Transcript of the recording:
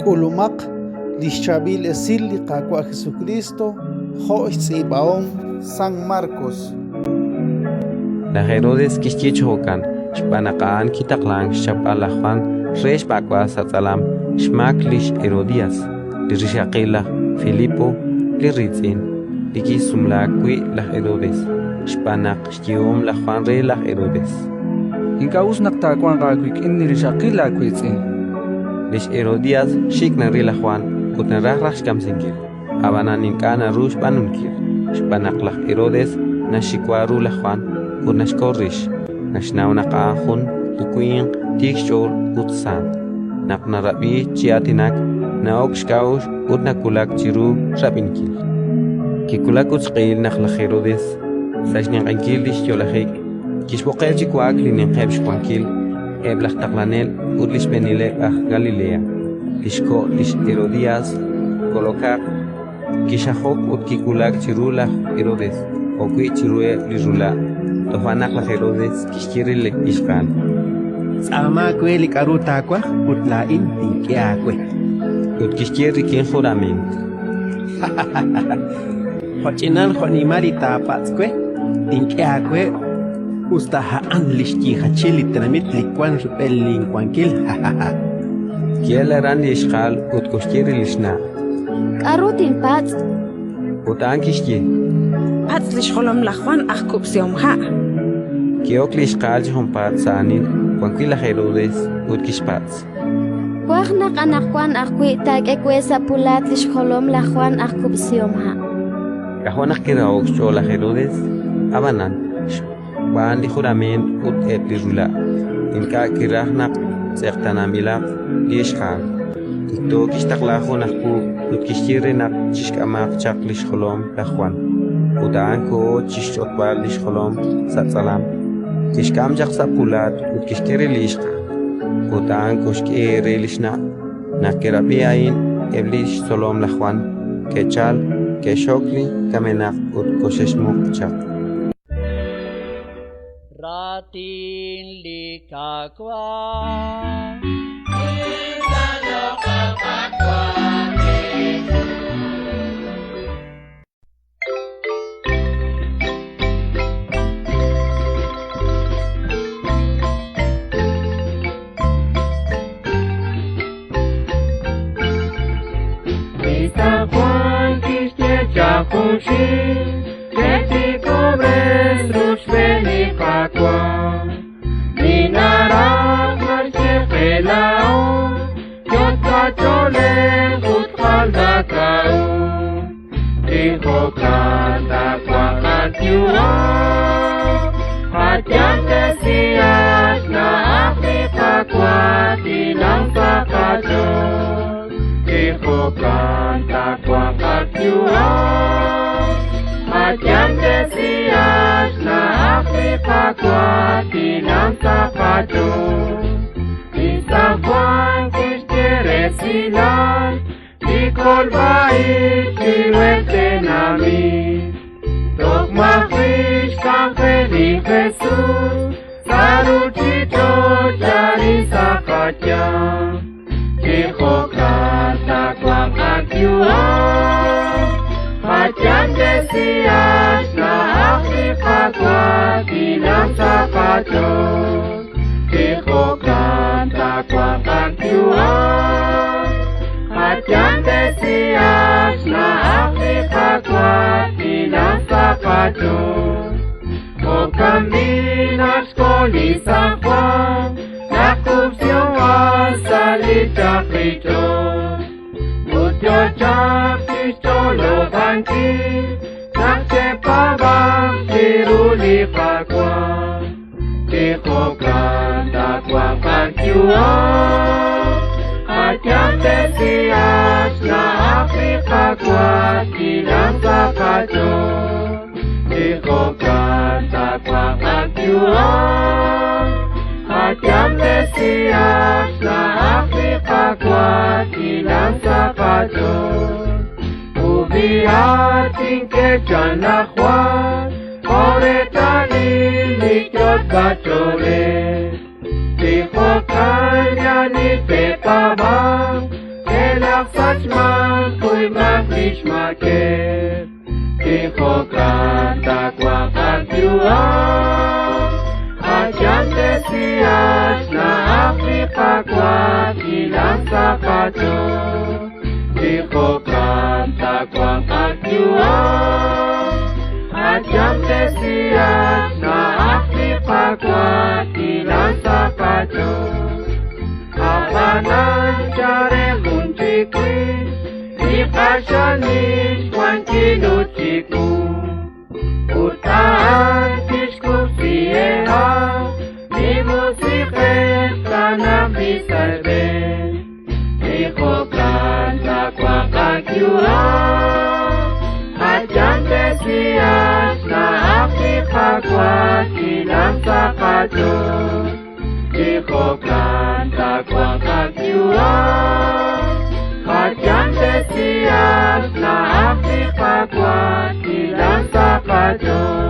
K'ulumaq li xChaab'il Esil li Qaawa' Jesukriist jo' xtz'iib'ahom San Markos. Laj Herodes kixye chi jo'kan xb'aan naq a'an kitaqlank xchapb'al laj Jwan re xb'ak'b'al sa' tz'alam xmaak lix Herodías, li rixaqil laj Filipo li riitz'in, li kisumlaak wi' laj Herodes, xb'aan naq xyehom laj Jwan re laj Herodes: Ink'a' us naq taawanq aawik'in li rixaqil laawiitz'in. Lix Herodías xik' naril laj Jwan ut naraj raj xkamsinkil, ab'anan ink'a' naru xb'aanunkil, xb'aan naq laj Herodes naxxiwa ru laj Jwan ut naxkol rix, naxnaw naq a'an jun li winq tiik xch'ool ut sant. Naq narab'i chi aatinak, na'ok xk'a'uxl ut nawulak chiru rab'inkil. Kiwulak ut xq'ehil naq laj Herodes, sa' xninq'ehinkil li xyo'lajik, kixb'oqeb' chi wa'ak li ninqeb' xwankil, eb' laj taqlanel ut li xb'eenileb' aj Galilea. Li xko' lix Herodías kolokaq, kixajok ut kiwulak chiru laj Herodes jo'wi' chiruheb' li rula'. Toja' naq laj Herodes kixye re li ixqa'al: Tz'aama we li k'aru taawaj ut laa'in tink'e aawe. Ut kixye rik'in jurament: Jo'ch'inal jo'nimal li taapatz' we, tink'e aawe, us ta a'an li xyiijachil li tenamit li wank rub'el linwankil. Ki'elk aran li ixqa'al ut koxye re li xna': K'aru tinpatz'? Ut a'an kixye: Patz' li xjolom laj Jwan aj kub'sihomha'. Ki'ok li ixqa'al chi junpaat sa' aanil wan wi' laj Herodes ut kixpatz': Twaj naq anaqwan ajwi' taak'e we sa' pulaat li xjolom laj Jwan aj kub'sihomha'. K'ajo' naq kiraho'k xch'ool laj Herodes, ab'anan, xb'aan li jurament ut eb' li rula', ink'a' kiraj naq tz'eqtaananb'ilaq li ixqa'al. Tikto kixtaqla jun aj puub' ut kixye re naq chixk'amaq chaq li xjolom laj Jwan. Ut a'an koho chi xch'otb'al li xjolom sa' tz'alam, kixk'am chaq sa' pulaat ut kixk'e re li ixqa'al. Ut a'an koxk'e re li xna'. Naq ke'rab'i a'in eb' li xtzolom laj Jwan, ke'chalk, ke'xxok li kamenaq ut koxe'xmuq chaq. Raatin li Qaawa'. Laj sachman kuymaq lix maakeb'. Tijokan tawanq qayu'am. Ayantesiax na'aj li Qaawa' kilan sa' qach'ool. Tijokan tawanq qayu'am. Ayantesiax na'aj li Qaawa' kilan sa' qach'ool. Ab'anan chare jun chik li q'axal xwankil ut chiku. Ut a'an tixkub'si eha' li Musiq'ej tanaq li sa' Tijokan tawanq qayu'am. Ayantesiax na'aj li Qaawa' kilan sa' qach'ool. Tijokan tawanq qayu'am. Ayantesiax na'aj li Qaawa' kilan sa' qach'ool.